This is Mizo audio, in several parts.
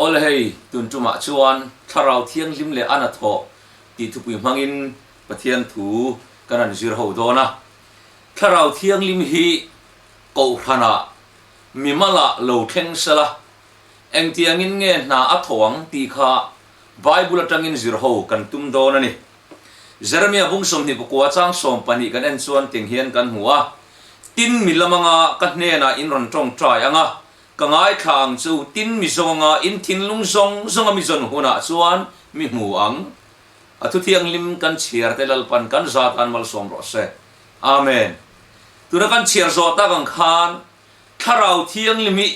Awle hei, tun tumah chuan Thlarau Thianghlim leh a hnathawh tih thupui hmangin Pathian thu kan han zir ho dawn a. Thlarau Thianghlim hi Kohhranah mimalah lo thleng sela, engtiangin nge hna a thawh ang tih kha Bible atangin zir ho kan tum dawn a ni. Jeremia bung 24 chang 12 kan en chuan ting hian kan hmu a, Tin mi lam anga ka hnenah in rawn tawngtai ang a, ka ngaithla ang chu, tin mi zawng anga in thinlung zawng zawnga mi zawn hunah chuan mi hmu ang. A thuthianghlim kan chhiar te Lalpan kan za tan malsawm rawh se. Amen. Tuna kan chhiar zawh tak ang khan Thlarau Thianghlim hi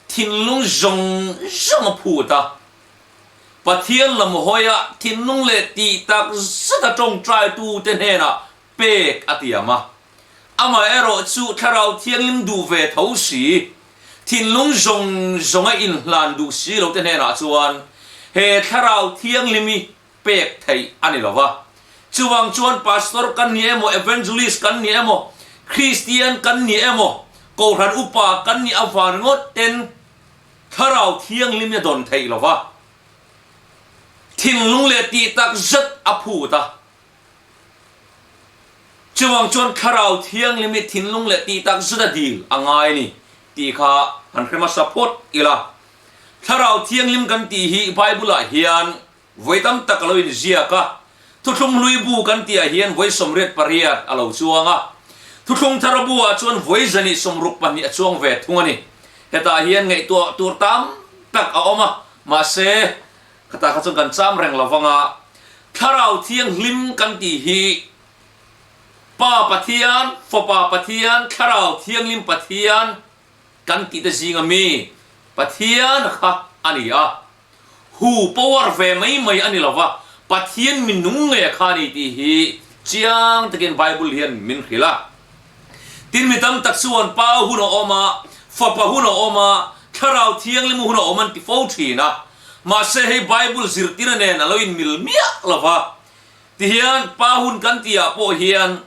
thinlung zawng zawng a phut a, Pathian lam hawia thinlung leh tih tak zeta tawngtaitute hnenah pek a tiam a. Amaherawh chu Thlarau Thianghlim duh ve tho si, thinlung zawng zawnga inhlan duh si lote hnenah chuan he Thlarau Thianghlim hi pek theih a ni lo va. Chuvang chuan Pastor kan ni emaw, Evangelist kan ni emaw, Kristian kan ni emaw, Kohhran Upa kan nih avang ringawt ten Thlarau Thianghlim a dawn theih lo va. Thinlung leh tih tak zet a phut a. Chuvang chuan Thlarau Thianghlim hi thinlung leh tih tak zet a dil a ngai a ni tih kha han hre hmasa phawt ila. Thlarau Thianghlim kan tih hi Bible-ah hian vawi tam tak a lo inziak a, Thuthlung hlui bu kan tihah hian vawi 88 a lo chuang a, Thuthlung thar buah chuan vawi 162 a chuang ve thung a ni. Hetah hian ngaihtuah tur tam tak a awm a, mahse, khatah kha chuan kan cham reng lo vang a, Thlarau Thianghlim kan tih hi Pa Pathian, Fapa Pathian, Thlarau Thianghlim Pathian kan tih te zinga mi Pathian kha a ni a, hu power ve mai mai a ni lo va, Pathian mi nung nge kha a ni tih hi chiang takin Bible hian min hrilh a. Tin mi tam tak chuan Pa hun a awm a, Fapa hun a awm a, Thlarau Thianghlim hun a awm an ti fo thin a, mahse hei Bible zirtirna nen a lo inmil miah lo va. Tihian Pa hun kan tihah pawh hian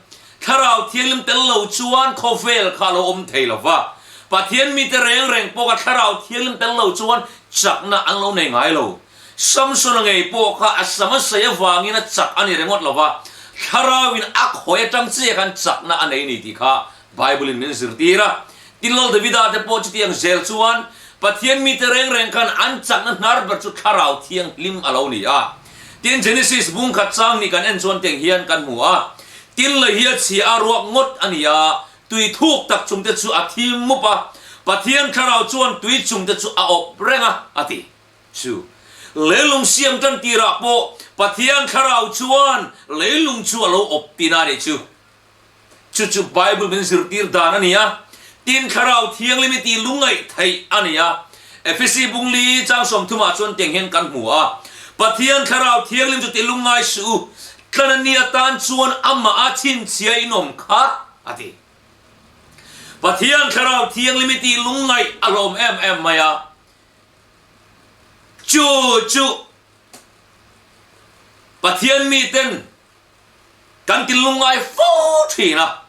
Thlarau Thianghlim tel lo chuan khawvel kha a lo awm thei lo va. Pathian mite reng reng pawh kha Thlarau Thianghlim tel lo chuan chakna an lo nei ngai lo. Samsona ngei pawh kha a sam a sei avangin a chak a ni ringawt lo va, Thlarauin a khawi atang chiah khan chakna a nei ni tih kha Bible-in min zirtir a. Tin Lal Davida te pawh chutiang zel chuan Pathian mite reng reng khan an chakna hnar ber chu Thlarau Thianghlim a lo ni a. Tin Genesis bung khat chang nih kan en chuan teng hian kan hmu a, tin lei hi a chhia a ruak ngawt a ni a, tui thuk tak chungte chu a thim mup a, Pathian Thlarau chuan tui chungte chu a awp reng a, a ti. Chu leilung siam tan tirah pawh Pathian Thlarau chuan leilung chu a lo awp tin a nih chu. Chu chu Bible min zirtir dan a ni a, tin Thlarau Thianghlim i tih lungngaih theih a ni a. Efesi bungli chang 30 ah chuan tiang hian kan hmu a, Pathian Thlarau Thianghlim chu ti lungngai suh u, tlan a ni atan chuan amah a chhinchhia in awm kha, a ti. Pathian Thlarau Thianghlim i tih lungngaih a hlawm em em mai a, chu chu Pathian miten Kan ti lungngai fo thin a.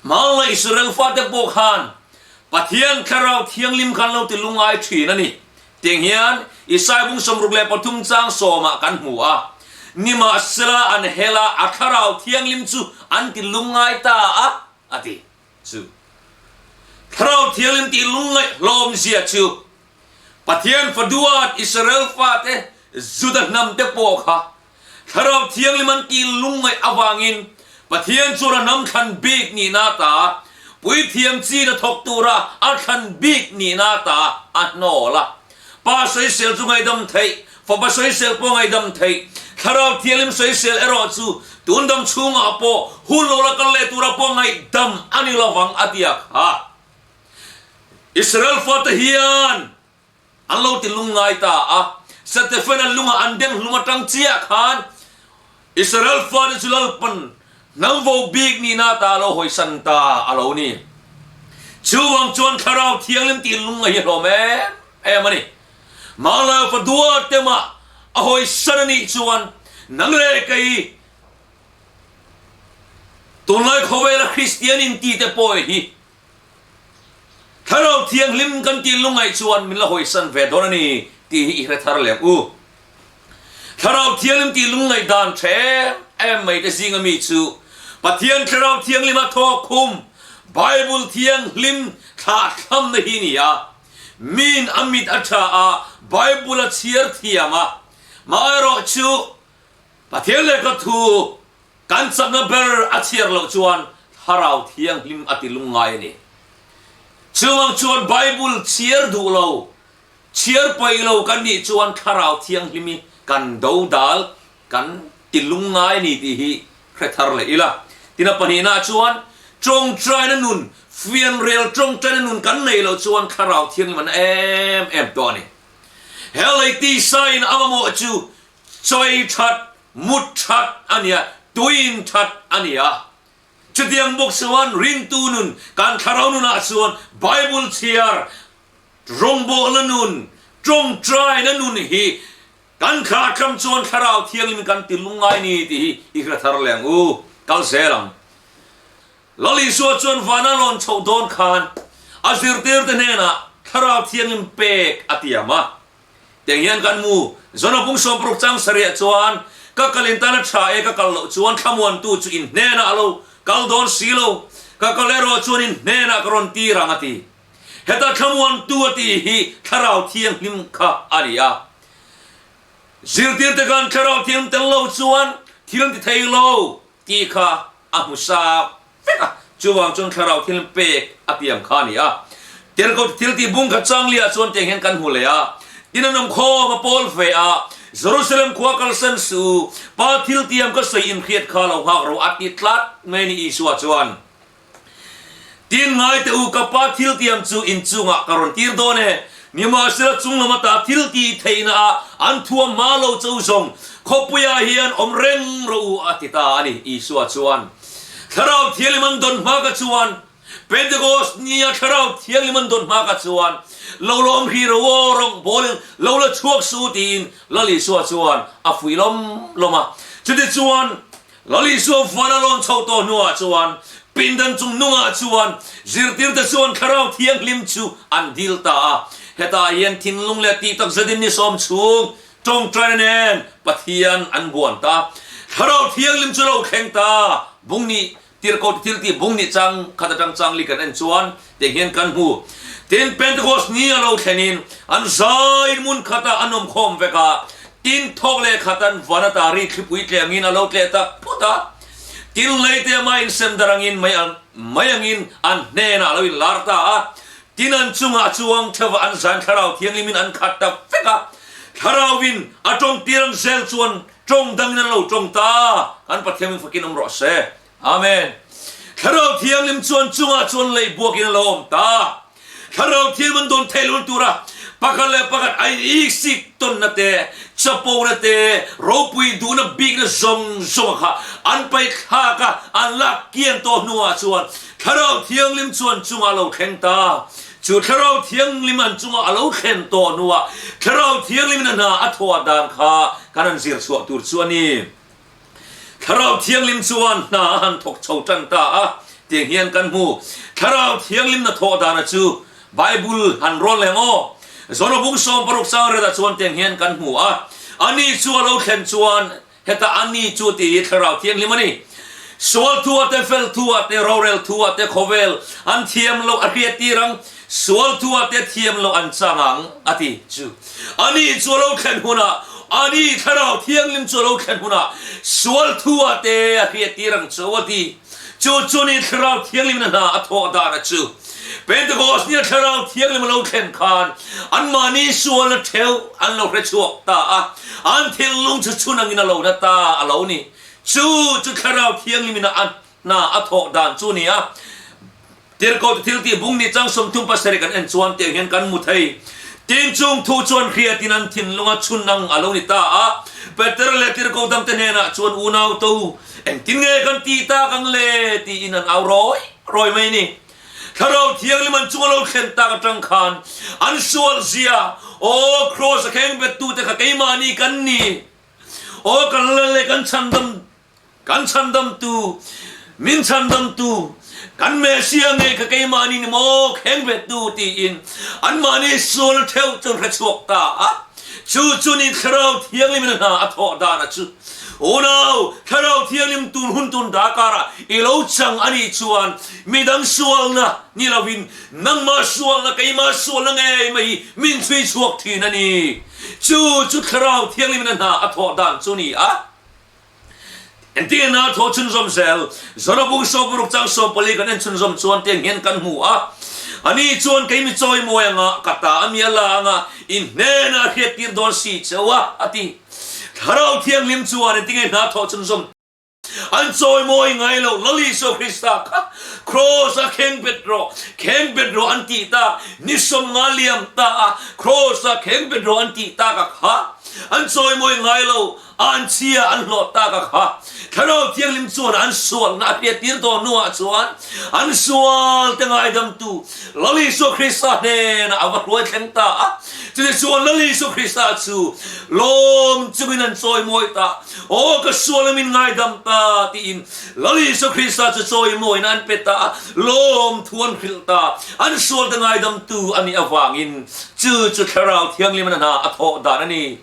Hmanlai Israel fate pawh khan Pathian Thlarau Thianghlim khan lo ti lungngai thin a ni. Tiang hian Isai bung 63 chang sawmah kan hmu a, Nimahsela an hel a, a Thlarau Thianghlim chu an ti lungngai ta a, a ti. Chu Thlarau Thianghlim tih lungngaih hlawmzia chu Pathian faduat Israel fate Juda hnamte pawh kha Thlarau Thianghlim an tih lungngaih avangin Pathian chuan a hnam thlan bik nihna ta Puithiam chin a thawk tura a thlan bik nihna ta a hnawl a. Pa sawisel chu ngaihdam theih, Fapa sawisel pawh ngaihdam theih, Thlarau Thianghlim sawisel erawh chu tun dam chhungah pawh hun lo la kal leh tura pawh ngaihdam a ni lovang a ti a kha. Israel fate hian an lo ti lungngai ta a, Setefena lunga an deng hlum atang chiah khan Israel fate chu Lalpan hnam vo bik nihna ta lo hawisan ta a lo ni. Chuvang chuan Thlarau Thianghlim tih lungngai hi a hlawm em em a ni. Mahla fa duat te mah a hawisan a nih chuan nang leh kei tunlai khawvela Kristian intite pawh hi Thlarau Thianghlim kan tih lungngaih chuan min la hawisan ve dawn a ni tih hi i hre thar lem u. Thlarau Thianghlim tih lungngaih dan tha em em mai te zinga mi chu Pathian Thlarau Thianghlima thawk khum Bible Thianghlim thlahthlamna hi ni a. Miin a mit a tha a, Bible a chhiar thiam a, maherawh chu Pathian lehkha thu kan chakna ber a chhiar loh chuan Thlarau Thianghlim a ti lungngai a ni. Chuvang chuan Bible chhiar duh lo, chhiar paih lo kan nih chuan Thlarau Thianghlim hi kan dodal, kan ti lungngai a ni tih hi hre thar leh ila. Tina pahnihna chuan tawngtaina nun, fianrel tawngtaina nun kan neih loh chuan Thlarau Thianghlim an em em tawh a ni. He lei tisa in a mamawh chu chawi that, mut that a nia, tuin that a nia. Chutiang bawk chuan ringtu nun, kan thlarau nunah chuan Bible chhiar, rawngbawlna nun, tawngtaina nun hi kan thlahthlam chuan Thlarau Thianghlim kan ti lungngai ni tih hi i hre thar leh ang u. Kal zel ang. Lal Isua chuan vana lawn chhoh dawn khan a zirtirte hnenah Thlarau Thianghlim pek a tiam a. Tiang hian kan hmu, Zona bung 60 chang sarih chuan, Ka kal in tan a tha e, ka kal loh chuan thlamuantu chu in hnenah a lo kal dawn si lo, ka kal erawh chuan in hnenah ka rawn tir ang a ti. Heta thlamuantu a tih hi Thlarau Thianghlim kha a ni a. Zirtirte khan Thlarau Thianghlim tel lo chuan thil an ti thei lo tih kha a hmu sa vek a, chuvang chuan Thlarau thil pek a piang kha a ni a. Tirhkoh thil tih bung kha changliah chuan tiang hian kan hmu leh a, tin an awm khawm a pawl ve a, Jerusalem khua kalsan suh u, Pa thil tiam ka sawi inhriat kha lo nghak ro a ti tlat mai a ni Isua chuan. Tin ngai teh u, ka Pa thil tiam chu inchungah ka rawn tir dawn e, nimahsela chunglam ata thil tih theihna ah an thuam hma lo cho zawng khawpuiah hian awm reng rawh u a ti ta a ni Isua chuan. Thlarau Thianghlim an dawn hma ka chuan, Pentecost nia Thlarau Thianghlim an dawn hma ka chuan, Lo lawm hri ro aw, rawng bawlin lo la chhuak suh tiin Lal Isua chuan a fuih lawm lawm a. Chutichuan, Lal Isua van a lawn chho tawh hnuah chuan pindan chung nungah chuan zirtirte chuan Thlarau Thianghlim chu an dil ta a. Hetah hian thinlung leh tih takzetin ni sawm chhung Tawngtaina nen Pathian an buan ta. Thlarau Thianghlim chu lo thleng ta. Bung nih tirhkoh thil tih bung nih chang khat atang chang li kan en chuan tiang hian kan hmu. Tin, Pentecost ni a lo thlenin an zaiin hmun khatah an awm khawm vek a. Tin, thawk leh khat an van ata ri thlipui tle angin a lo tleh tak phawt a. Tin, leite ama insem dar angin mei mei angin an hnenah a lo inlar ta a. Tin, an chungah chuang theuh an zain Thlarau Thianghlimin an khat ta vek a. Thlarauin a tawng tir ang zel chuan tawng dangin an lo tawng ta, kan Pathian min fakin awm rawh se. Amen. Thlarau Thianghlim chuan chungah chuan lei buakin a lo awm ta. Thlarau Thianghlim an dawn theih loh tura pakhat leh pakhat a iksik tawnna te, chapona te, ropui duhna bikna zawng zawnga kha an paih thlak a, an lak kian tawh hnuah chuan Thlarau Thianghlim chuan chungah a lo thleng ta. Chu Thlarau Thianghlim an chunga a lo thlen tawh hnuah Thlarau Thianghlimin a hna a thawh dan kha kan han zir chhuah tur chu a ni. Thlarau Thianghlim chuan hna a han thawk chho tan ta a, tiang hian kan hmu. Thlarau Thianghlim hna thawh dana chu Bible han rawn leh ang aw. Zona bung 60 chang retah chuan tiang hian kan hmu a, Ani chu a lo thlen chuan Heta a ni chu tih hi Thlarau Thianghlim a ni. Sual thu ah te, fel thu ah te, rorel thu ah te khawvel an thiam loh a hriat tir ang, sual thu ah te thiam loh an chang ang a ti chu. A ni chu a lo thlen hunah, a ni Thlarau Thianghlim chu a lo thlen hunah sual thu ah te a hriat tir ang cho a ti. Chu chu ni Thlarau Thianghlim in a hna a thawh dan a chu. Pentecost nia Thlarau Thianghlim a lo thlen khan anmahni sualna theuh an lo hre chhuak ta a, an thinlung chu chhun angin a lo na ta a lo ni. Chu chu Thlarau Thianghlim in a hna a thawh dan chu ni a. Tirhkoh thil tih bung ni chang 37 kan en chuan tiang hian kan hmu thei. Tin chung thu chuan hriatin an thinlunga chhun ang a lo ni ta a. Peter leh tirhkoh dangte hnenah chuan unau to Engtin nge kan tih tak ang le? tiin an au rawi rawi mai ni. Thlarau Thianghlim an chung a lo thlen tak atang khan an sual zia, Aw Kraws a kheng bettute kha keimahni kan ni. Aw kan lal leh kan chhandam, kan chhandamtu, min chhandamtu, kan Messiah ngei kha keimahni ni maw kheng bettu tiin anmahni sual theuh chu an hre chhuak ta a. Chu chu ni Thlarau Thianghlimin hna a thawh dan a chu. Unau, Thlarau Thianghlim tun hun tun dakarah i lo chang a nih chuan midang sualna ni lovin nangmah sualna, keimah sualna ngei mai hi min chhui chhuak thin a ni. Chu chu Thlarau Thianghlimin a hna a thawh dan chu ni a. Engtin a thaw chhunzawm zel? Zawna bung 16 chang 14 kan en chhunzawm chuan tiang hian kan hmu a, Ani chuan kei mi chawimawi anga ka ta a mi a la anga in hnenah a hriattir dawn si cheu a, a ti. Thlarau Thianghlim chuan engtinge hna thawh chhunzawm an chawimawi ngai lo, Lal Isua Krista kha Kraws a kheng bet rawh, kheng bet rawh an tih tak, ni 50 liam ta a Kraws a kheng bet rawh an tih tak a kha an chawimawi ngai lo, An chhia an hlawh tak a kha. Thlarau Thianghlim chuan an sualna a hriattir tawh hnuah chuan an sualte ngaidamtu Lal Isua Krista hnenah a va hruai thleng ta a. Chutichuan Lal Isua Krista chu lawm chungin an chawimawi ta. Aw ka sualna min ngaidam ta tiin Lal Isua Krista chu chawimawina an pe ta a, lawm thu an hrilh ta. An sualte ngaidamtu a nih avangin chu chu Thlarau Thianghlim a hna a thawh dan a ni.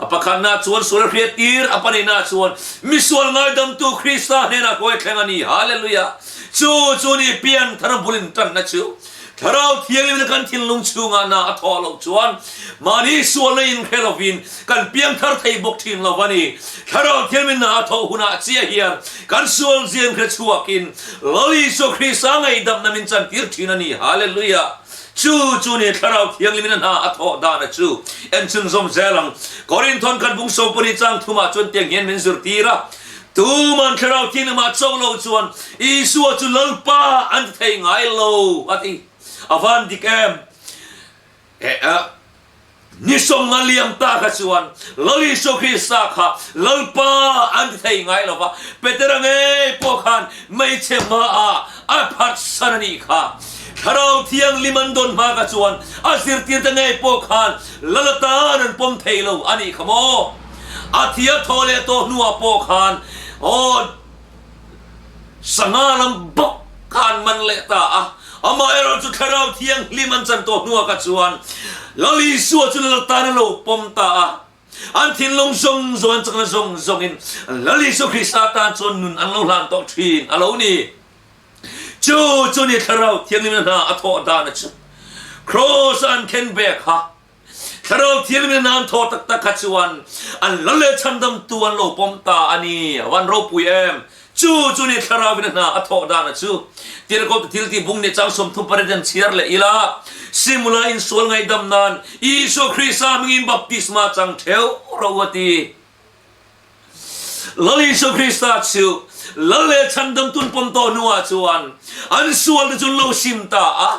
A pakhatna chuan sual a hriat tir, a pahnihna chuan misual ngaidamtu Krista hnenah kawi thleng a ni. Hallelujah! Chu chu ni pian thar bul intanna chu. Thlarau Thianghlimna kan thinlung chhungah na a thawh loh chuan mahni sualna inhre lovin kan piang thar thei bawk thin lo a ni. Thlarau Thianghlimna a thawh hunah chiah hian kan sual zian hre chhuakin Lal Isua Krista ngaihdamna min chantir thin a ni. Hallelujah! Chu chu ni Thlarau Thianghlimin a hna a thawh dan a chu en chhunzawm zel ang. Korinthon khat bung 14 chang thumah chuan tiang hian min zirtir a, Tuman Thlarau Thianghlimah cho lo chuan Isua chu Lalpa an ti thei ngai lo a ti. A van dik em? Ni 50 liam ta kha chuan Lal Isua Krista kha Lalpa an ti thei ngai lo va, Petera ngei pawh khan hmeichhe hmaah a phatsan a nih kha. Thlarau Thianghlim an dawn hma kha chuan a zirtirte ngei pawh khan Lal atan an pawm thei lo a nih kha maw? A thi a thaw leh tawh hnuah pawh khan aw Sangha lam bawk kha an man leh ta a, amaherawh chu Thlarau Thianghlim an chan tawh hnuah kha chuan Lal Isua chu Lal tan a lo pawm ta a, an thinlung zawng zawng an chakna zawng zawngin Lal Isua Krista tan chuan nun an lo hlan tawh thin a lo ni. Chu chu ni Thlarau Thianghlim hna a thawh dan a chu Kraws a an khen ve kha. Thlarau Thianghlim nan thaw tak tak kha chuan an lal leh chhandamtu an lo pawm ta a ni. A van ropui em! Chu chu ni Thlarauin a hna a thawh dan a chu. Tirhkohte thil tih bung ni chang 38 an chhiar leh ila, Simula insual ngaihdam nan Isua Krista hmingin baptisma chang theuh rawh u a ti. Lal Isua Krista chu lal leh chhandamtun pawm tawh hnuah chuan an sualte chu an lo sim ta a.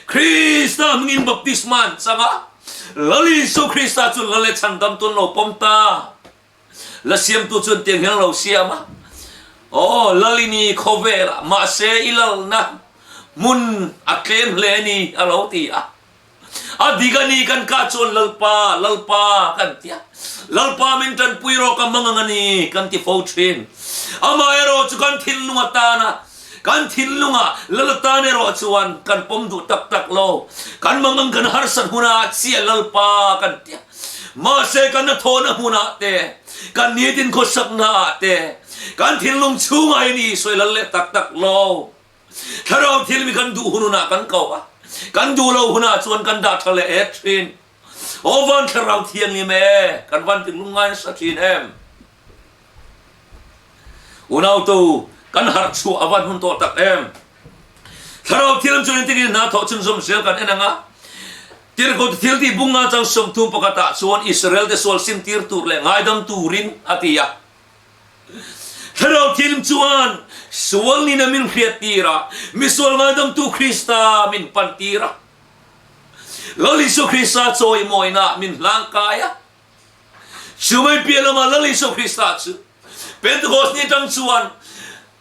Krista hmingin baptisma an chang a, Lal Isu Krista chu Lal leh Chhandamtu an lo pawm ta. La siamtu chuan tiang hian a lo siam a, Aw, Lal i ni khawvelah, mahse i lalna hmun a tlem hle a ni, a lo ti a. A dik a ni kan kah chuan Lalpa, Lalpa kan ti a. Lalpa min tanpui rawh ka mang ang a ni kan ti fo thin. Amaherawh chu kan thinlung atana Kan thinlungah Laltan erawh chuan kan pawm duh tak tak lo. Kan mangang kan harsat hunah chiah Lalpa kan ti a. Mahse kan hnathawhna hmunah te, kan nitin khawsakna ah te, kan thinlung chhungah hian Isua i lal leh tak tak lo. Thlarau thil mi kan duh hun hunah kan ko a, kan duh lo hunah chuan kan dah tha leh et thin. Aw van Thlarau Thianghlim e, kan van tinlung ngai nasa thin em? Unautu, kan harh chhuah a van hun tawh tak em? Thlarau thil chu engtin hna thawh chhunzawm zel kan en ang a. Tirhkoh thil tih bunga chang 30 pakhatah chuan Israel te sual sim tir tur leh ngaidam turin a ti a. Thlarau thil chuan sual nina min hriat tir a, misual ngaidamtu Krista min pan tir a. Lal Isua Krista chawimawina min hlangkai a. Chumai piah lamah Lal Isua Krista chu Pentecost ni atang chuan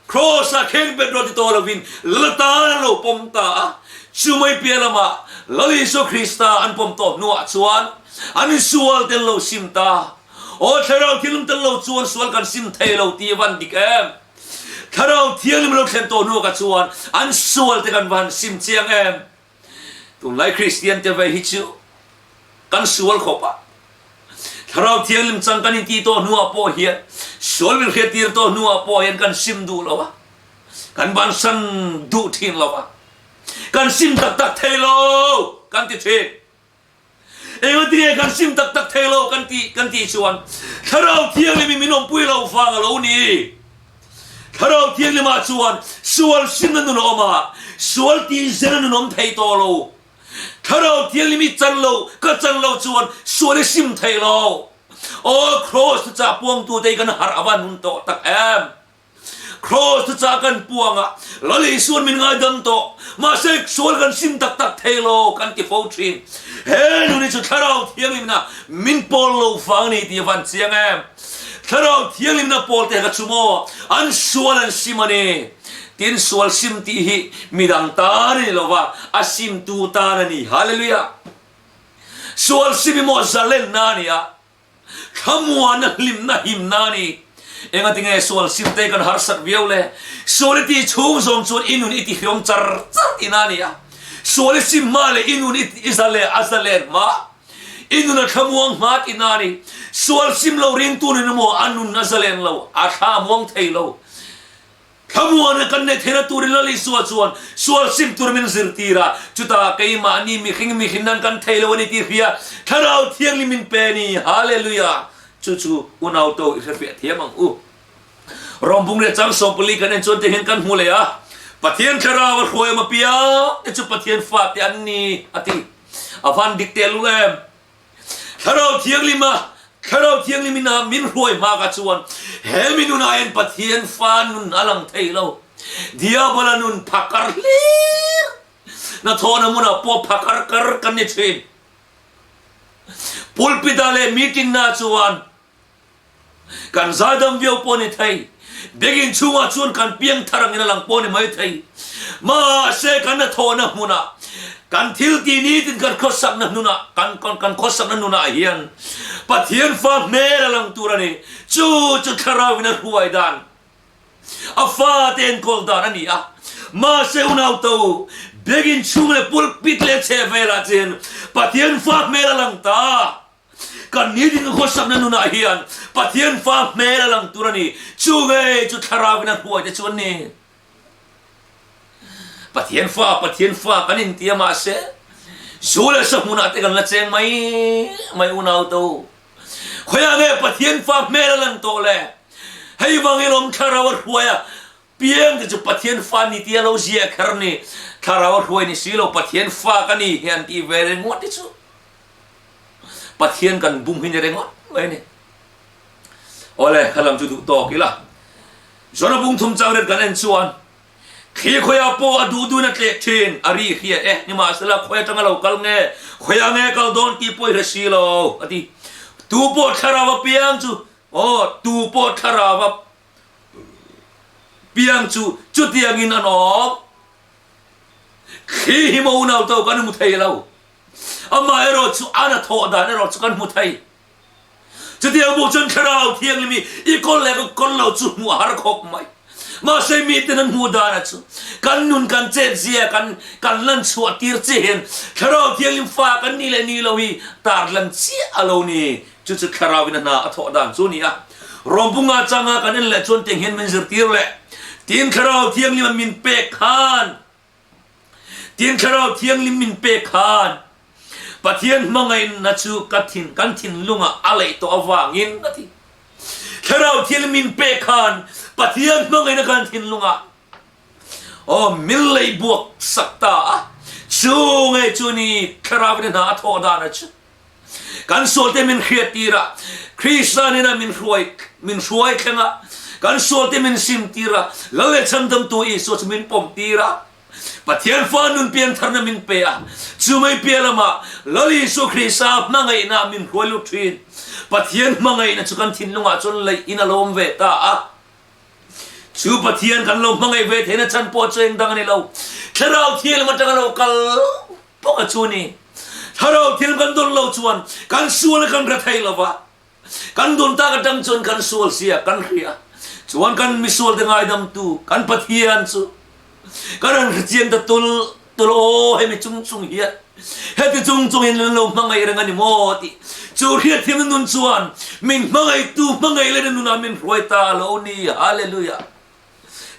Kraws-ah kheng bet rawh ti tawh lovin Lal atan a lo pawm ta a. Chumai piah lamah Lal Isua Krista an pawm tawh hnuah chuan an insual tel lo sim ta. Aw Thlarau Thianghlim tel lo chuan sual kan sim thei lo tih a van dik em? Thlarau Thianghlim lo thlen tawh hnuah ka chuan an sual te kan van sim chiang em? Tunlai Kristian te ve hi chu kan sual khawp a. Thlarau Thianghlim chang kan intih tawh hnuah pawh hian, sual min hriattir tawh hnuah pawh hian kan sim duh lo a, kan bansan duh thin lo a, kan sim tak tak thei lo kan ti thin. Engati nge kan sim tak tak thei lo kan tih kan tih chuan Thlarau Thianghlim in min awmpui lo vang a lo ni. Thlarau Thianghlimah chuan sual simna nun a awm a, sual tih zena nun awm thei tawh lo. Thlarau Thianghlim i chan lo, ka chan lo chuan sual i sim thei lo. Aw Kraws thuchah puangtute hi kan harh a va nun tawh tak em! Kraws thuchah kan puang a, Lal Isuan min ngaidam tawh, mahse sual kan sim tak tak thei lo kan ti fo thin. He nun hi chu Thlarau Thianghlimna min pawl lo vang a ni tih a van chiang em! Thlarau Thianghlimna pawl te kha chu maw an sual an sim a ni. Tin sual sim tih hi midang tan a ni lo va, a simtu tan a ni. Hallelujah! Sual sim hi maw zalenna a ni a, Thlamuana hlimna himna a ni. Engati nge sual simte kan harsat viau le? Sual i tih chhung zawng chuan i nun i tihriawm char char tihna a ni a. Sual i sim hma leh i nun i za leh a za len hma, i nun a thlamuang hma tihna a ni. Sual sim lo ringtu nun emaw a nun a za len lo, a thla a muang thei lo. Thlamuana kan neih theihna turin Lal Isua chuan sual sim tur min zirtir a, chutah keimahni mihring mihrin nan kan thei lo a ni tih hria Thlarau Thianghlim min pe a ni. Hallelujah! Chu chu unau to i hrefiah thiam ang u. Rawmbung leh chang 14 kan en chuan tiang hian kan hmu leh a, Pathian Thlarau a hruai awm apiang te chu Pathian fate an ni a ti. A van dik tehlul em? Thlarau Thianghlima, Thlarau Thianghlim ina min hruai hma ka chuan he mi nunah hian Pathian fa nun a lang thei lo. Diabola nun phakar hlir hnathawhna hmunah pawh phakar kar kan ni thin. Pulpit-ah leh meeting-na chuan Kan zaidam viau pawh ni thei. Biakinn chhungah chuan kan piang thar angin a lang pawh ni mai thei. Mahse kan hnathawhna hmunah, kan thil tih nitin kan khawsakna hnunah, kan kan khawsakna nunah hian Pathian fa hmel a lang tur a ni. Chu chu Thlarauin a hruai dan, a fate enkawl dan a ni a. Mahse unau to, biakinn chhung leh pulpit leh chhehvelah chuan Pathian fa hmel a lang ta. Kan nitin ka khawsakna nunah hian Pathian fa hmel a lang tur a ni. Chu ngei chu Thlarauin a hruai te chu an ni. Pathian fa, Pathian fa kan inti a mahse zu leh sa hmunah te kan la cheng mai mai unau to. Khawiah nge Pathian fa hmel a lang tawh le? Hei vangin awm Thlarau a hruai a, piang te chu Pathian fa ni tia lo ziah kher ni. Thlarau a hruai ni si lo, Pathian fa ka ni hian tih ve ringawt hi chu Pathian kan bum hi ni ringawt mai a ni. Awle, kha lam chu duh tawk ila. Jona bung thum chang ret kan en chuan thli khawiah pawh a duh duhin a tleh thin, a ri hria e, nimahsela khawi atanga lo kal nge, khawiah nge kal dawn tih pawh i hre si lo, a ti. Tu pawh thlarau a piang chu, aw, tu pawh thlarau a piang chu chutiangin an awm. Thli hi maw unau to kan hmu thei lo. Amaherawh chu a na thawh dan erawh chu kan hmu thei. Chutiang bawk chuan Thlarau Thianghlim hi i kawl leh ka kawl lo chu hmuh a har khawp mai. Mahse miten an hmuh dan a chu kan nun kan chet zia kan kan lan chhuah tir chiah hian Thlarau Thianghlim fa kan nih leh nih lo hi tar lan chiah a lo ni. Chu chu Thlarauin a hna a thawh dan chu a ni a. Rawmbunga changa kan en leh chuan tiang hian min zirtir leh. Tin Thlarau Thianghlim a min pek khan Tin Thlarau Thianghlim min pek khan Pathian hmangaihna chu ka thin kan thinlungah a leih tawh avangin a ti. Thlarau Thianghlim min pek khan Pathian hmangaihna kan thinlungah aw min leih buak sak ta a, chu nge chu ni Thlarauin a hna a thawh dan a chu. Kan sualte min hriattir a, Krista nena min hruai min hruai thleng a, kan sualte min simtir a, Lal leh Chhandamtu Isua chu min pawmtir a, Pathian fa nun piantharna min pe a, chu mai piah lamah Lal Isua Krista hmangaihna min hruai lut thin. Pathian hmangaihna chu kan thinlungah chuan leih in a lo awm ve ta a. Chu Pathian kan lo hmangaih ve theihna chhan pawh chu engdang a ni lo, Thlarau Thianghlim atanga lo kal Bawk a chu ni. Thlarau thil kan dawn lo chuan kan sual a kan hre thei lo va, kan dawn tak atang chuan kan sual sia kan hria chuan kan misual te ngaidamtu kan Pathian chu kan han hre chiang ta tul tul aw hemi chung chung hian. Heti chung chungin min lo hmangaih reng a ni maw tih chu hriatthiamna nun chuan min hmangaihtu hmangaih lehna nunah min hruai ta a lo ni. Hallelujah!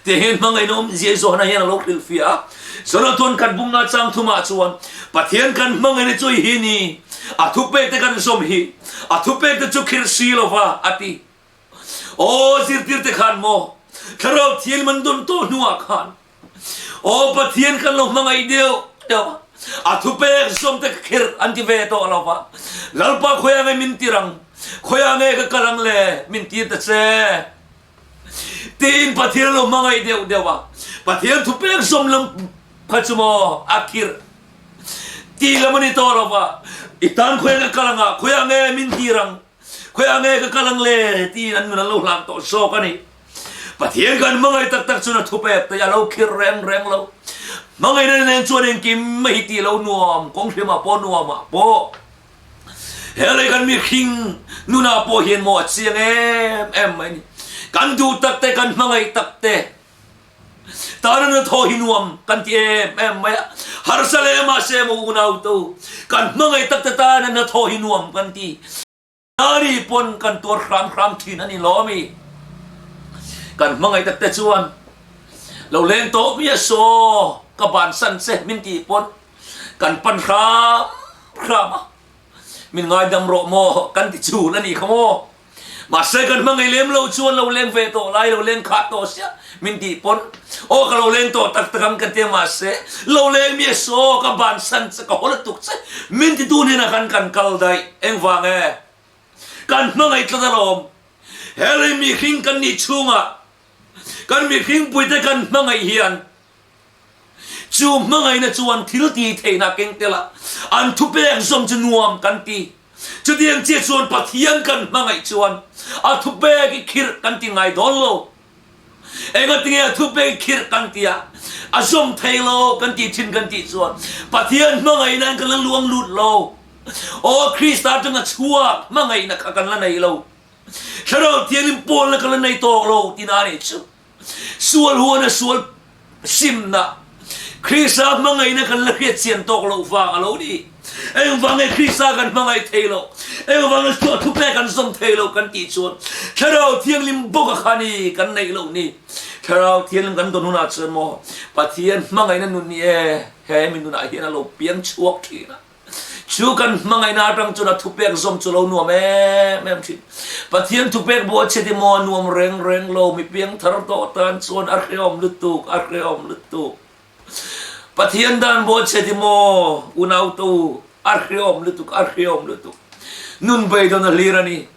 Tih hian hmangaihna awmzia i zawhna hian a lo hrilhfiah a. Jonathan khat bungna chang thumah chuan Pathian kan hmangaihna chu i hi ni, a thupekte kan zawm hi, a thupekte chu khirh si lova a ti. Aw zirtirte khan maw Thlarau Thianghlim an dawn tawh hnuah khan Aw Pathian kan lo hmangaih deuh deuh a, a thupek zawmte ka khirh an ti ve tawh lo va, Lalpa khawiah nge min tir ang, khawiah nge ka kal ang le, min tir ta che. Tiin Pathian lo hmangaih deuh deuh a, Pathian thupek zawm lam kha chu maw a khirh ti lam a ni tawh lo va, I tan khawiah nge ka kal ang a, khawiah nge min tir ang, Khawiah nge ka kal ang le? tiin an nun an lo hlang tawh zawk a ni. Pathian kan hmangaih tak tak chuan a thupek te a lo khirh reng reng lo. Hmangaihna nen chuan engkim mai hi tih lo nuam, kawng hrimah pawh nuamah pawh. He lei kan mihring nunah pawh hian maw a chiang em em mai a ni. Kan duh tak te, kan hmangaih tak te, Tana na thaw hi nuam kan ti em em mai a, harsa leh mahse maw unau to kan hmangaih tak te tana na thaw hi nuam kan ti. Nari pawn kan tuar hram hram thin a ni lo ami? Kan hmangaih tak te chuan lo leng tawh mi a saw ka bansan che min tih pawn kan pan hram hram a, min ngaidam rawh maw kan ti chul a nih kha maw? Mahse kan hmangaih lem lo chuan lo leng ve tawh lai lo leng khat tawh sia min tih pawn aw ka lo leng tawh tak tak ang ka tia mahse lo leng mi a saw ka bansan che ka haw lutuk che min ti tu hnenah khan kan kal daih engvang e kan hmangaih tlat alawm he lei mihring kan nih chhungah kan mihring puite kan hmangaih hian Chu hmangaihna chuan thil ti theihna keng tel a, an thupek zawm chu nuam kan ti. Chutiang chiah chuan Pathian kan hmangaih chuan a thupek i khirh kan ti ngai dawn lo. Engatinge a thupek i khirh kan ti a, a zawm thei lo kan ti thin kan tih chuan Pathian hmangaihnain kan la luang lut lo. Aw Krista atanga chhuak hmangaihna kha kan la nei lo. Thlarau Thianghlim pawlna kan la nei tawk lo tina a nih chu. Sual huana sual simna, Krista hmangaihna kan la hriat chian tawk loh vang a lo ni. Engvang nge Krista kan hmangaih thei loh? Engvang nge chhuah thupe kan zawm thei loh kan tih chuan Thlarau Thianghlim bawk a kha ni kan neih loh ni. Thlarau Thianghlim kan dawn hunah chuan maw Pathian hmangaihna nun ni e he mi nunah hian a lo piang chhuak thin a. Chu kan hmangaihna atang chuan a thupek zawm chu lo nuam em em thin. Pathian thupek buah chhe ti maw a nuam reng reng lo, mi piangthar tawh tan chuan a hrehawm lutuk, a hrehawm lutuk. Pathian dan buah chhe ti maw unau to a hrehawm lutuk, a hrehawm lutuk. Nun beidawn a hlir a ni.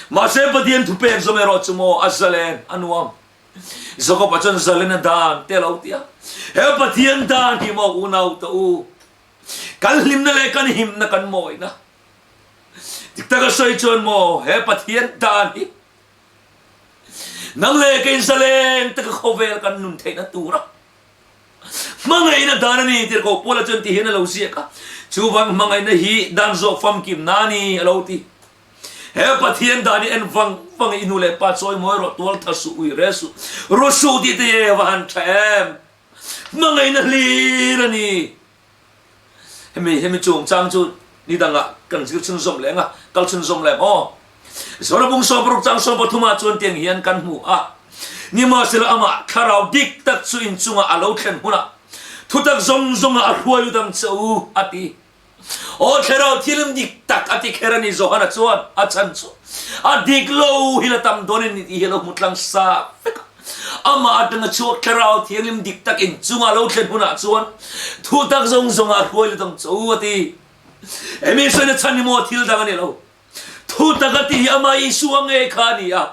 Mahse Pathian thupek zawm erawh chu maw a zalen, a nuam. Jakob-a chuan zalen a dan te a lo ti a. He Pathian dan hi maw unau to u, Kan hlimna leh kan himna kan mawina. Dik taka sawi chuan maw he Pathian dan hi nang leh kei zaleng taka khawvel kan nun theihna tura hmangaihna dan a ni tirhkoh Paula chuan ti hian a lo ziak a, chuvang hmangaihna hi dan zawh famkimna a ni a lo ti. He Pathian dan hi en vang vang i nu leh pa chawi mawi rawh tual tha suh ui re suh ru suh tih te hi va han tha em. Hmangaihna hlir a ni. Hemi hemi chungchang chu ni dangah kan zir chhunzawm leh ang a, kal chhunzawm leh ang aw. Zorabung 16 chang 13 ah chuan tiang hian kan hmu a, Nimahsela amah thlarau dik tak chu inchungah a lo thlen hunah thutak zawng zawngah a hruai lut ang che u, a ti. Aw thlarau thilm dik tak a ti kher a ni Johana chuan a chhan chu a dik lo hi la tam dawn a ni tih hi a lo hmu tlang sa vek a. Amah atanga chhuak thlarau thianghlim dik tak in chunga lo thlen hunah chuan thu tak zawng zawngah a hruai lut ang che u a ti. Hemi sawina chhan hi maw thil dang a ni lo. Thu tak a tih hi amah Isua ngei kha a ni a.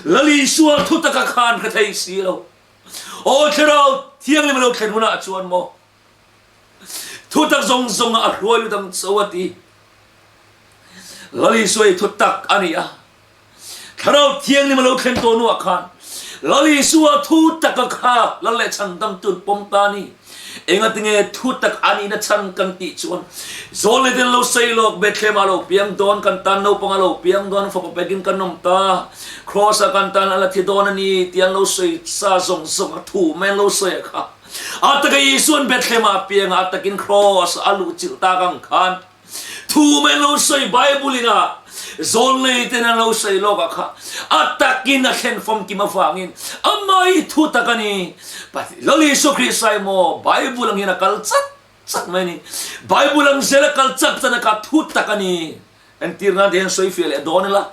Lal Isua thu taka khan hre thei si lo. Aw thlarau thianghlim a lo thlen hunah chuan maw Thutak zawng zawngah a hruai lut ang cho a ti. Lal Isua hi thutak a ni a. Thlarau Thianghlim a lo thlen tawh hnuah khan Lal Isua thutaka kha Lal leh Chhandamtu'n pawm ta a ni. Engatinge thutak a nihna chhan kan tih chuan Zawlnei ten lo sawi lawk, Bethlehem ah lo piang dawn, kan tan naupang a lo piang dawn, fapa pekin kan awm ta, Kraws ah kan tan a la thi dawn a ni tih an lo sawi sa zawng zawng a, thu mai an lo sawi a kha. A taka Isuan Bethlehem ah a piang a, a takin Kraws a luh chilh tak ang khan thu mai an lo sawi Bible in a zawl nei ten an lo sawi lawk ah kha a takin a thlen famkim avangin amah hi thu tak a ni. Lal Isua Krista hi maw Bible ang hian a kal chat chat mai a ni. Bible ang zel a kal chat chat a kha thu tak a ni. Entir nan te hian sawi fiah leh dawn ila.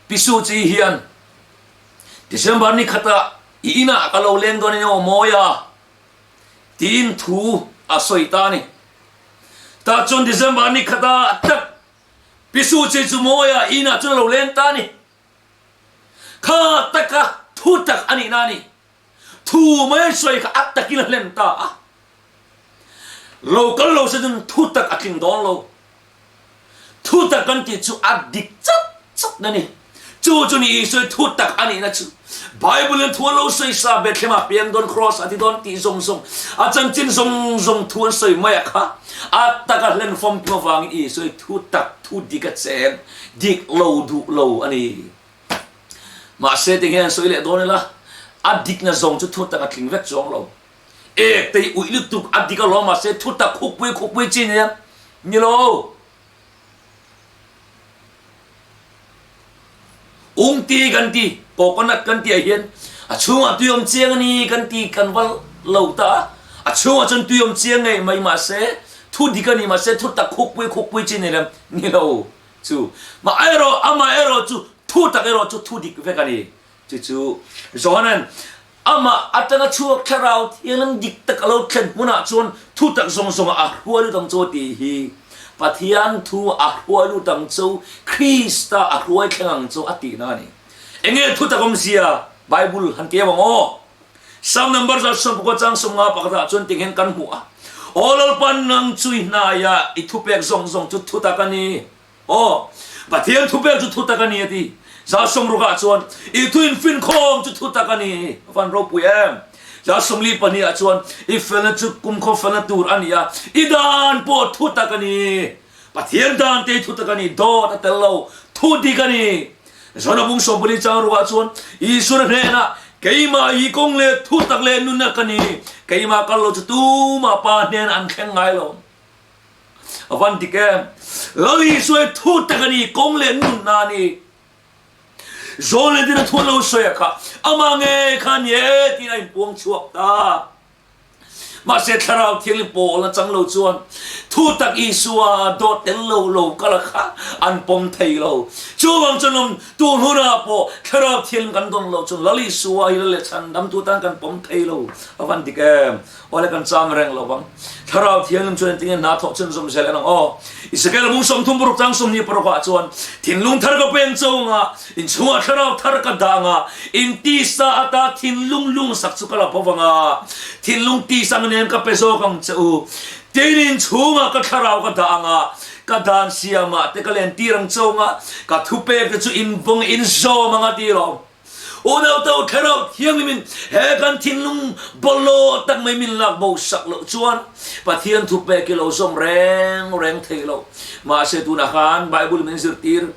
Pi Su Kyi hian December ni khatah i inah ka lo leng dawn a ni aw mawi a tiin thu a sawi ta a ni. Tah chuan December ni khatah tak Pi Su Kyi chu mawi a i inah chuan a lo leng ta a ni. Kha taka thu tak a nihna a ni. Thu mai sawi kha a takin a hlen ta a. Lo kal lo se chuan thu tak a tling dawn lo. Thu tak kan tih chu a dik chat chat na ni. Chu chu ni Isua thu tak a nihna chu. Bible in thu an lo sawi sa Bethlehem ah piang dawn cross a ti dawn tih zawng zawng a chanchin zawng zawng thu an sawi mai a kha a tak a hlen famkim avangin Isua thu tak thu dik a cheng dik lo duh lo a ni. Mahse ti hian sawi leh dawn ila, a dikna zawng chu thutak a tling vek chuang lo. Ek te hi uih lutuk a dik alawm mahse thutak khukpui khukpui chi nia ni lo. Ungti kan ti, coconut kan tih ah hian a chhungah tui awm chiang a ni kan ti kan va lo ta a, a chhungah chuan tui awm chiang ngei mai mahse thu dik a ni mahse thutak khukpui khukpui chi ni lem ni lo. Chu mah erawh, amah erawh chu thu tak erawh chu thu dik vek a ni. Chu chu Johanan amah atanga chhuak thlarau thianghlim dik tak a lo thlen hmunah chuan thu tak zawng zawngah a hruai lut ang chu tih hi Pathian thu a hruai lut ang chu, Krista a hruai thleng ang chu a tihna a ni. Enge thu tak awmzia Bible han keu ang aw? Psalm number 110 chang 50 pakhatah chuan ting hian kan hmu a, Aw Lalpa nang chu i hnaiah i thupek zawng zawng chu thutak a ni. Aw, Pathian thupek chu thutak a ni a ti. 160 ah chuan i thu infinkhawm chu thutak a ni. A van ropui em! 42 ah chuan i felna chu kumkhaw felna tur a ni a, i dan pawh thutak a ni. Pathian dan te hi thutak a ni, dawt a tel lo, thu dik a ni. Zona bung 14 chang ruah chuan Isua hnenah, Keimah hi kawng leh thutak leh nunna ka ni, keimah kal lo chu tumah Pa hnenah an thleng ngai lo. A van dik em? Lal Isua hi thutak a ni, kawng leh nunna a ni. Zawn leh dina thu an lo sawi a kha, amah ngei kha a ni e tiin a inpuang chhuak ta. Mahse Thlarau Thianghlim pawl a chang lo chuan thu tak Isua dawt tel lo lo kal a kha an pawm thei lo. Chuvang chuan awm tun hunah pawh Thlarau Thianghlim kan dawn loh chuan Lal Isua hi lal leh chhandamtu tan kan pawm thei lo. A van dik em? Awle kan cham reng lo vang. Thlarau Thianghlim chuan engtin nge hna thawh chhunzawm zel en ang aw? Ezekiel bung 36 chang 26 ah chuan thinlung thar ka peng chungah Inchhungah thlarau thar ka dah anga, in tisa ata thinlung lungsak chu ka la bawk anga, thinlung tisa ang nen ka pe zawk ang che u. Tin, inchhungah ka thlarau ka dah anga, ka dan siamah te ka len tir ang che u anga, ka thupek te chu in vawng in zawm anga ti rawh. Unau to thlarau thianghlimin he kan thinlung bawlhhlawh tak mai min lak bo sak loh chuan Pathian thupek hi lo zawm reng reng thei lo. Mahse tunah khan Bible min zirtir.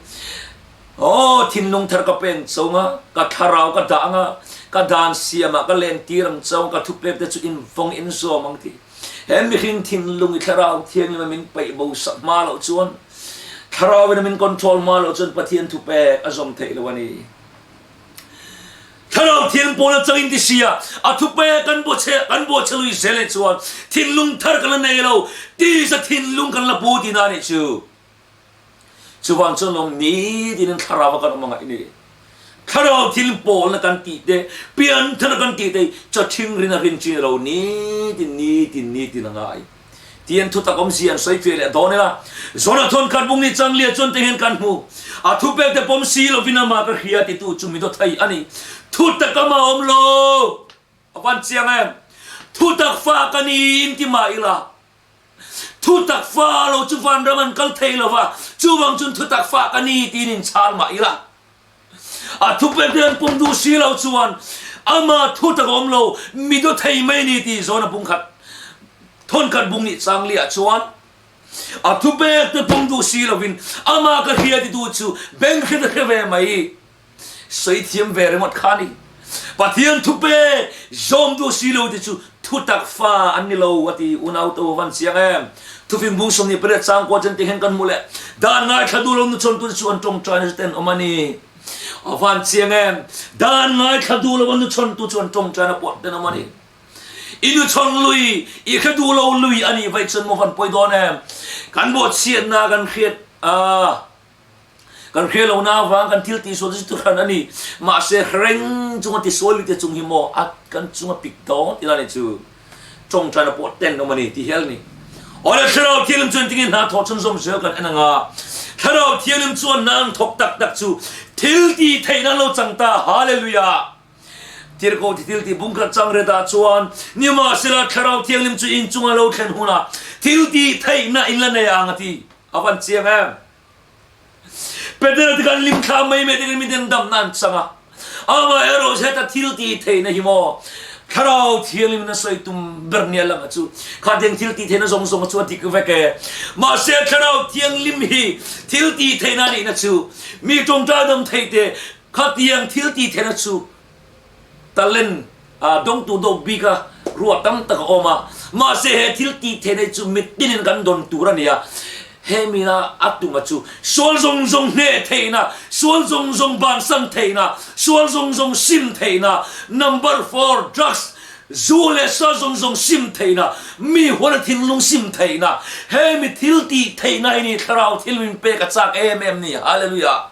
Aw, thinlung thar ka peng cho nga, ka thlarau ka dah nga, ka dan siamah ka lentir ang cho, ka thupek te chu in vawng in zawm ang ti. He mihring thinlung i thlarau thianghlim a min peih bo sak hma loh chuan, thlarau in a min control hma loh chuan Pathian thupek a zawm theih lo a ni. Thlarau thiang pawl a chang in ti sia, a thupek kan bawhchhe kan bawhchhe lui zel eh chuan thinlung thar kan la nei lo, tisa thinlung kan la pu tihna a nih chu. Chuvang chuan lawm nitin in thlarau a kan awm angaih ni. Thlarau thil pawlna kan tih te, pianthar kan tih te hi chathing rin a rin chin lo nitin nitin nitin a ngai. Tian thutak awmzia an sawi fiah leh dawn ila. Zona thawn khat bung ni chang lian chuan te hian kan hmu. A thupek te pawm si lovin amah ka hria titu chu mi dawthei a ni. Thutak amah awm lo. A van chiang em? Thutak fa ka ni in ti mah ila. Thutak fa lo chu vanram an kal thei lo va, chuvang chuan thutak fa ka ni tiin inchhal mah ila. A thupek te an pawm duh si lo chuan ama thutak a awm lo, mi do thei mai ni tih zawn a bung khat, thawn khat bung nih chang liah chuan. A thupek te pawm duh si lovin amah ka hria titu chu beng hre te hre ve mai. Sawi thiam ve ringawt kha a ni. Pathian thupek zawm duh si lo te chu thutak fa an ni lo a ti. Unau to van chiang em? Thufing bung 28 changkua chen te hian kan hmu leh. Dan ngaithla duh lo nuchhawntu te chu an tawngtai nasa ten awm a ni. A van chiang em? Dan ngaithla duh lo a nuchhawntu chu an tawngtaina pawh ten awm a ni. I nuchhawn lui, i hre duh lo lui a nih vaih chuan maw van pawi dawn em? Kan bawhchhiatna kan hriat a, kan hria lohna avang kan thil tihsual chu thuhran a ni. Mahse hreng chunga tisual lui te chung hi maw a kan chunga pik dawn tih la ni chu. Tawngtaina pawh ten awm a ni tih hial a ni. Awle Thlarau Thianghlim chuan tinge hna thawh chhunzawm zel kan en anga, Thlarau Thianghlim chuan hna an thawk tak tak chu thil tih theihna an lo chang ta. Hallelujah! Tirhkoh thi thil tih bungkhat chang retah chuan, Nimahsela Thlarau Thianghlim chu in chunga lo thlen hunah thil tih theihna in la nei ang a ti. A van chiang em? Petera te khan lim thla mai mai te khan miten damna an chang a, amaherawh heta thil tih theihna hi maw Thlarau Thianghlim in a sawi tum ber nia lang a chu khatiang thil tih theihna zawng zawng chu a dik vek e. Mahse Thlarau Thianghlim hi thil tih theihna a nihna chu mi tawngtai dam theih te khatiang thil tih theihna chu Talent a dawngtu dawk bik a, ruah tam tak a awm a, mahse he thil tih theihna hi chu mitinin kan dawn tur a ni a, he mina a tuma chu sual zawng zawng hneh theihna, sual zawng zawng bansan theihna, sual zawng zawng sim theihna, number four drugs, zu leh sa zawng zawng sim theihna, mi huana thinlung sim theihna, he mi thil tih theihna hi ni thlarau thil min pek a chak em em ni, Hallelujah.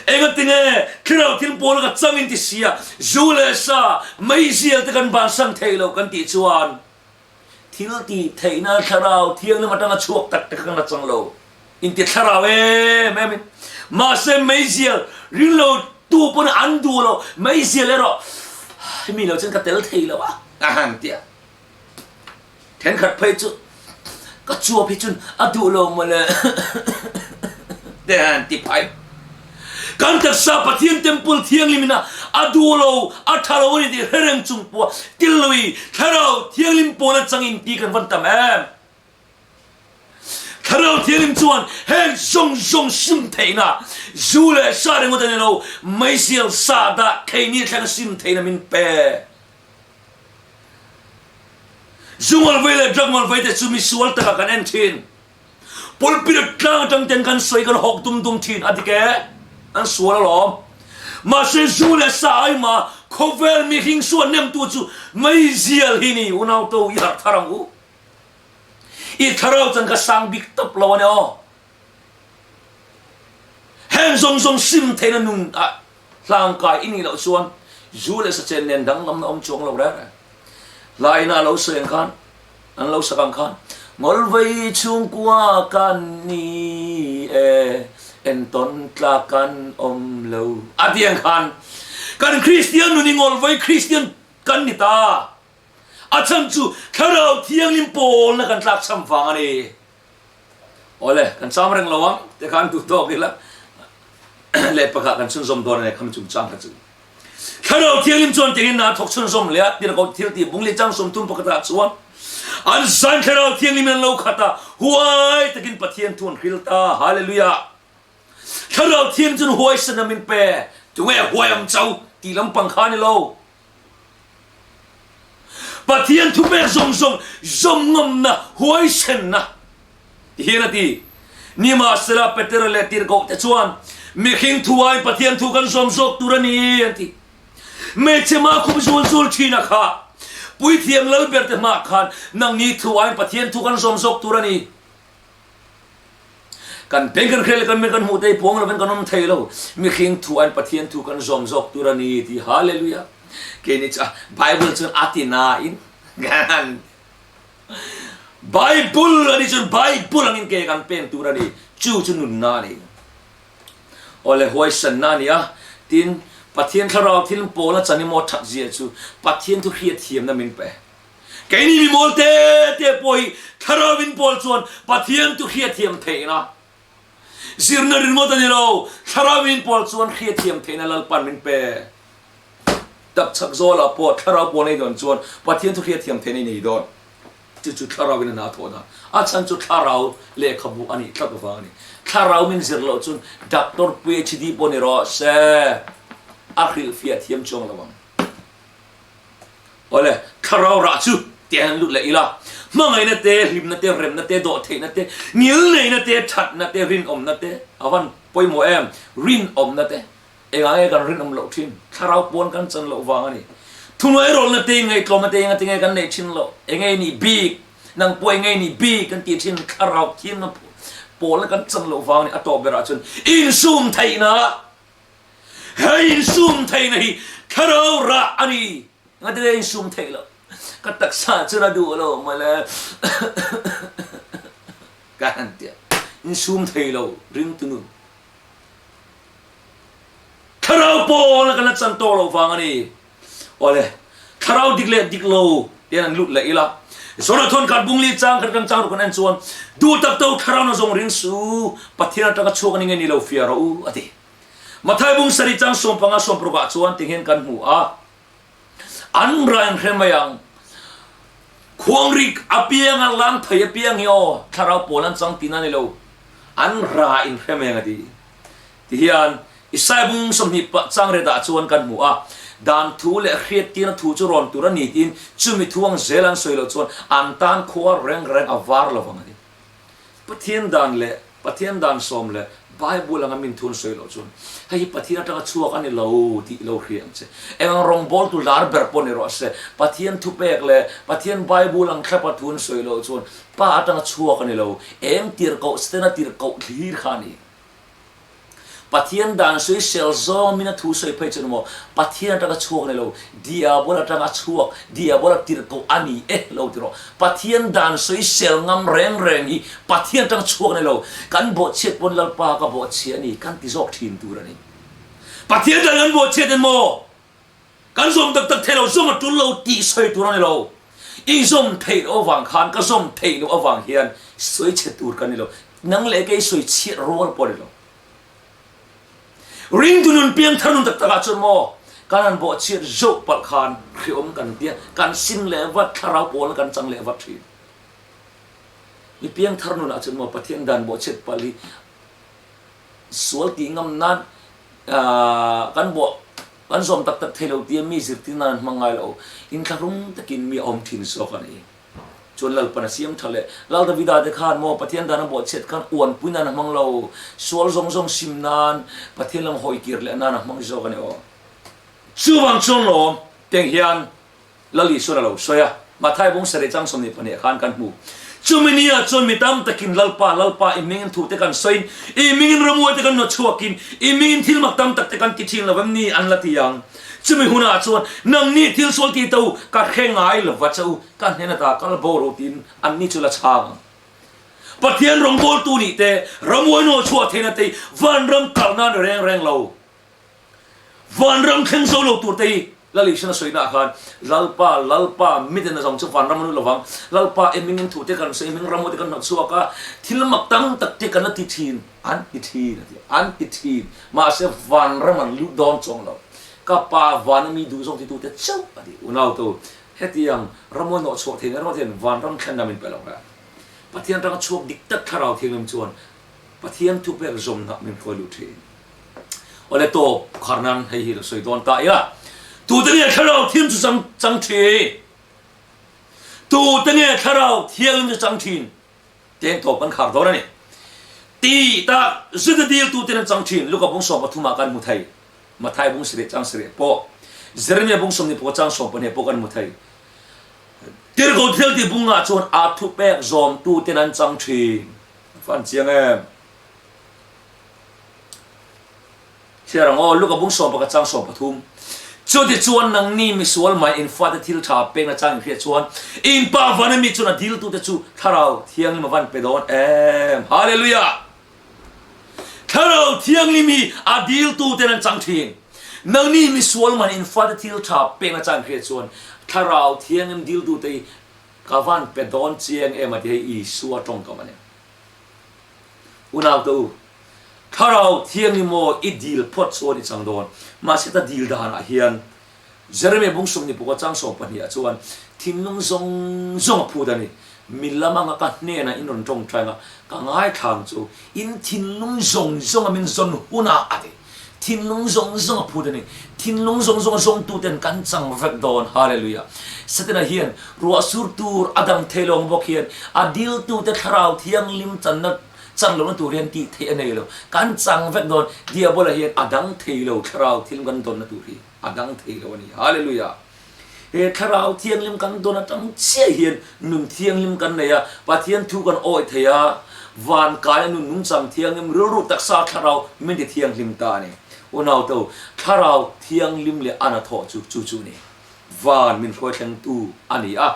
Engatinge thlarau thil pawl ka chang in ti sia, zu leh sa, meizial te kan bansan thei lo kan tih chuan thil tih theihna thlarau thianghlim atanga chhuak tak te kha kan la chang lo. In ti thlarau em em in. Mahse meizial ring lo tu pawn an duh lo, meizial erawh hemi lo chuan ka tel thei lo a, a han ti a. Thenkhat phei chu ka chuap hi chun a duh lo mawle te han ti phai. Kan taksa Pathian temple thianghlim in a a duh lo, a tha lo a ni tih hre reng chung pawh til lo i Thlarau Thianghlim pawn a chang in ti kan van tam em? Thlarau Thianghlim chuan heng zawng zawng sim theihna, zu leh sa ringawt a ni lo, meizial sa dah keini thleng sim theihna min pe. Zu ngawlvei leh drug ngawlvei te chu misual takah kan en thin. Pulpit a tlang atang ten kan sawi kan hawk dum dum thin a dik e, an sual alawm. Mahse zu leh sa aima khawvel mihring sual nemtu chu meizial hi ni unau to i harh thar ang u. I thlarau chan kha sang bik tawp lo a ni aw. Heng zawng zawng sim theihna nun ah hlangkai i nih loh chuan zu leh sachen nen danglamna awm chuang lo reng reng. Hlaina a lo sawi ang khan, an lo sak ang khan, Ngawlvei chhungkua kan ni e, entawn tlak kan awm lo. A ti ang khan, kan Kristian nun hi ngawlvei Kristian kan ni ta. A chhan chu Thlarau Thianghlim pawlna kan tlakchham vang a ni. Awle, kan cham reng lo ang, te khan duh tawk ila leh pakhat kan chhunzawm dawn a ni khami chungchang kha chu. Thlarau Thianghlim chuan tingin a thawk chhunzawm leh a, tirhkoh thil tih bung leh chang 30 pakhatah chuan an zain Thlarau Thianghlim in an lo khat a, huai takin Pathian thu an hril ta, Hallelujah! Thlarau Thianghlim chuan huaisen min pe, tunge huai ang chau tih lampang kha a ni lo. Pathian thupek zawng zawng zawm ngamna huaisenna ti hian a ti. Nimahsela Petera leh Tirhkoh te chuan mihring thu aiin Pathian thu kan zawm zawk tur a ni an ti. Hmeichhe hma khup zul zul thin a kha Puithiam Lalber te hmah khan nangni thu aiin Pathian thu kan zawm zawk tur a ni. Kan peng kan hriat leh kan mit kan hmuh te hi puang lovin kan awm thei lo. Mihring thu aiin Pathian thu kan zawm zawk tur a ni ti Hallelujah. Keini chu Bible chuan a ti nain kan Bible a ni chuan Bible angin ke kan peng tur a ni. Chu chu nunna a ni. Awle huaisanna a ni a. Tin, Pathian thlarau thil pawl a chan emaw that zia chu Pathian thu hriatthiamna min pe. Keini mi mawl te te pawh hi thlarau in pawl chuan Pathian chu hriatthiam theihna zirna ringawt a ni lo, thlarau in pawl chuan hriatthiam theihna Lalpan min pe. Tapchhak zawlah pawh thlarau pawl nei dawn chuan Pathian chu hriatthiam theihna i nei dawn. Chu chu thlarau in a hna a thawh dan. A chhan chu thlarau lehkhabu a nih tlat vang a ni. Thlarau min zir loh chuan Doctor PhD pawh ni rawh se, a hrilhfiah thiam chuang lo ang. Awle, thlarau rah chu tih an lut leh ila, hmangaihna te, hlimna te, remna te, dawhtheihna te, ngilneihna te, thatna te, rinawmna te, a van pawimawh em, rinawmna te, engah nge kan rinawm loh thin, thlarau pawn kan chan loh vang a ni. Thuhnuairawlna te, ngaihtlawmna te engati nge kan neih thin loh, enge i nih bik, nang pawh enge i nih bik kan tih thin, thlarau thiamna pawlna kan chan loh vang a ni, a tawp berah chuan insum theihna. He insum theihna hi thlarau rah a ni. Engati nge insum theih loh? Ka taksa chuan a duh lo mawle ka han ti a. Insum thei lo ringtu nun. Thlarau pawl kan la chan tawh loh vang a ni. Awle, thlarau dik leh dik lo tian an lut leh ila. Zona thawn khat bungli chang khat kan chang ruk kan en chuan duh tak to thlarau na zawng ring su, Pathian atanga chhuak a ni nge ni lo fiah rawh u a ti. Mathai bung sarih chang 15 16 ah chuan ti hian kan hmu a, an rain hre mai ang, khuangrik apianga lang thei apiang hi aw thlarau pawl an chang tihna a ni lo, an rain hre mai ang a ti. Ti hian Isaiah bung 20 chang retah chuan kan hmu a, dan thu leh hriattirna thu chu rawn tur a ni tiin chumi thu ang zel an sawi loh chuan an tan khua reng reng a var lo vang a ni. Pathian dan leh Pathian dan sawm leh Bible anga min thu an sawi loh chuan hei hi Pathian atanga chhuak a ni lo tih lo hria ang che. Eng ang rawngbawltu lar ber pawh ni rawh se, Pathian thupek leh Pathian Bible ang thlapa thu an sawi loh chuan Pa atanga chhuak a ni lo, eng tirhkoh Setana tirhkoh thlir kha a ni. Pathian dan sawisel zawng min a thu sawi phei chuan maw Pathian atanga chhuak ni lo, Diabol atanga chhuak, Diabol a tirhkoh a ni e lo ti rawh. Pathian dan sawisel ngam reng reng hi Pathian atanga chhuak ni lo, kan bawhchhiat pawn Lalpa ka bawhchhia a ni kan ti zawk thin tur a ni. Pathian dan kan bawhchhiat in maw Kan zawm tak tak thei lo, zawm a tul lo tih sawi tur a ni lo. I zawm theih loh avang khan, ka zawm theih loh avang hian sawi chhe tur ka ni lo. Nang leh kei sawi chhiat rual pawh a ni lo. Ringtu nun piangthar nun tak takah chuan maw kan han bawh chhiat zauh palh khan hreawm kan tia, kan sim leh vat, thlarau pawlna kan chang leh vat thin. Mi piangthar nunah chuan maw Pathian dan bawh chhiat palh hi sual tih ngam nan kan bawh kan zawm tak tak thei lo tia mi zirtir nan an hmang ngai lo. Inthlahrung takin mi a awm thin zawk a ni. Chuan Lalpan a siam tha leh Lal Davida te khan maw Pathian dan a bawhchhiat khan uanpui nan a hmang lo, sual zawng zawng sim nan Pathian lam hawi kir leh nan a hmang zawk a ni aw. Chuvang chuan lawm teng hian Lal Isuan a lo sawi a, Mathai bung sarih chang 22 khan kan hmu. Chumi ni ah chuan mi tam takin Lalpa, Lalpa, i hmingin thu te kan sawiin, i hmingin ramhuai te kan nawt chhuakin, i hmingin thil mak tam tak te kan ti thin lo em ni? an la ti ang. Chumi hunah chuan, Nangni thil sual ti to, ka hre ngai lova che u, ka hnen ata kal bo ro tiin anni chu la chhang ang. Pathian rawngbawltu nih te, ramhuai nawh chhuah theihna te hi vanram kalna a ni reng reng lo. Vanram thleng zo lo tur te hi Lal Isua a sawina ah khan Lalpa, Lalpa, miten a zawng chu vanram a lut lovang, Lalpa i hmingin thu te kan sawi, i hming ramhaw te kan hnawt chhuak a, thil mak tam tak te kan la ti thin, an ti thin a ti, an ti thin, mahse vanram an lut dawn chuang lo, ka Pa vana mi duh zawk titu te chauh a ti, unau tu, hetiang ramhaw hnawh chhuah theihna ringawt hian vanram thlenna min pe lo ve. Pathian atanga chhuak dik tak thlarau thianghlim chuan Pathian thupek zawmna min hruai lut thin. Awle tawp khar nan hei hi lo sawi dawn ta ila. Tute nge thlarau thiam chu chang chang thin? Tute nge thlarau thianghlim chu chang thin? Teng tawp kan khar dawn a ni. Ti ta zuta dil tuten an chang thin. Luka bung 13 ah kan hmu thei. Mathai bung sarih chang sarih pawh. Jeremia bung 20 chang 12 pawh kan hmu thei. Tirhkoh thil ti bungah chuan a thupek zawm tuten an chang thin. Fan chiang em? Chhiar ang aw, Luka bung 11 chang 13. Chutichuan nangni misual mai in fate thil tha pekna chang in hriat chuan in pa van ami chuan a diltute chu Thlarau Thianghlim a van pe dawn em. Hallelujah! Thlarau Thianghlim hi a diltuten an chang thin. Nangni misual man in fate thil tha pekna chang in hriat chuan Thlarau Thianghlim diltute hi ka van pe dawn chiang em a ti hei Isua tawngkam a ni. Unau te u, Thlarau Thianghlim aw i dil phawt chuan i chang dawn. Mahse ta dil danah hian Jeremia bung 24 chang 12 ah chuan thinlung zawng zawng a phut a ni. Mi lam anga ka hnenah in rawn tawngtai anga ka ngaithla ang chu in thinlung zawng zawnga min zawn hunah a ti. Thinlung zawng zawng a phut a ni. Thinlung zawng zawnga zawngtuten kan chang vek dawn. Hallelujah. Setana hian ruah sur tur a dang thei lo ang bawk hian a diltute thlarau thianghlim channa chan lohna tur hian tih theih a nei lo. Kan chang vek dawn. Diabola hian a dang thei lo thlarau thianghlim kan dawnna tur hi a dang thei lo a ni. Hallelujah. He thlarau thianghlim kan dawn atang chiah hian nun thianghlim kan nei a, Pathian thu kan awih thei a, van kaia nun nungchang thianghlim rilru taksa thlarau min ti thianghlim ta a ni. Unauto, thlarau thianghlim leh a hnathawh chu chu chu a ni. Van min hruai thlengtu a ni a.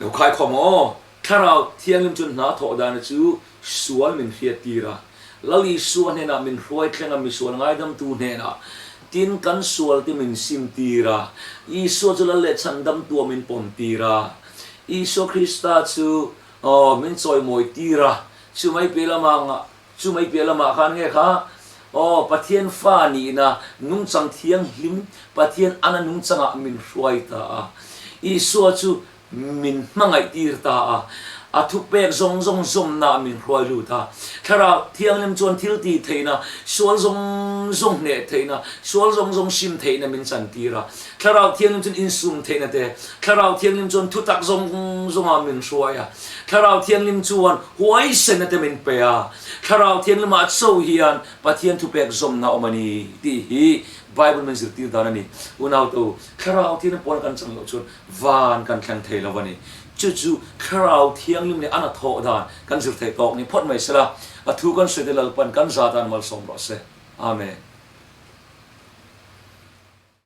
Lo khai khawm aw. Thlarau Thianghlim chuan hna thawh dana chu sual min hriat tir a. Lal Isua hnenah min hruai thleng a, misual ngaidamtu hnenah. Tin, kan sual te min sim tir a. Isua chu Lal leh Chhandamtua min pawm tir a. Isua Krista chu aw min chawimawi tir a. Chu mai piah lamah Chu mai piah lamah khan nge kha, Aw, Pathian fa nihna nungchang thianghlim, Pathian ana nungchangah min hruai ta a. Isua chu min hmangaih tir ta a, a thupek zawng zawng zawmnaah min hruai lut a. Thlarau Thianghlim chuan thil tih theihna, sual zawng zawng hneh theihna, sual zawng zawng sim theihna min chan tir a. Thlarau Thianghlim chuan insum theihna te, Thlarau Thianghlim chuan thutak zawng zawngah min hruai a. Thlarau Thianghlim chuan huaisenna te min pe a, Thlarau Thianghlimah cho hian Pathian thupek zawmna awm a ni tih hi Bible min zirtir dan a ni. Unautu, Thlarau Thianghlim pawna kan chan loh chuan van kan thleng thei lo a ni. Chu chu Thlarau Thianghlim leh a hnathawh dan kan zir theih tawk ni phawt mai sela, a thu kan sawi te Lalpan kan za tan malsawm rawh se. Amen.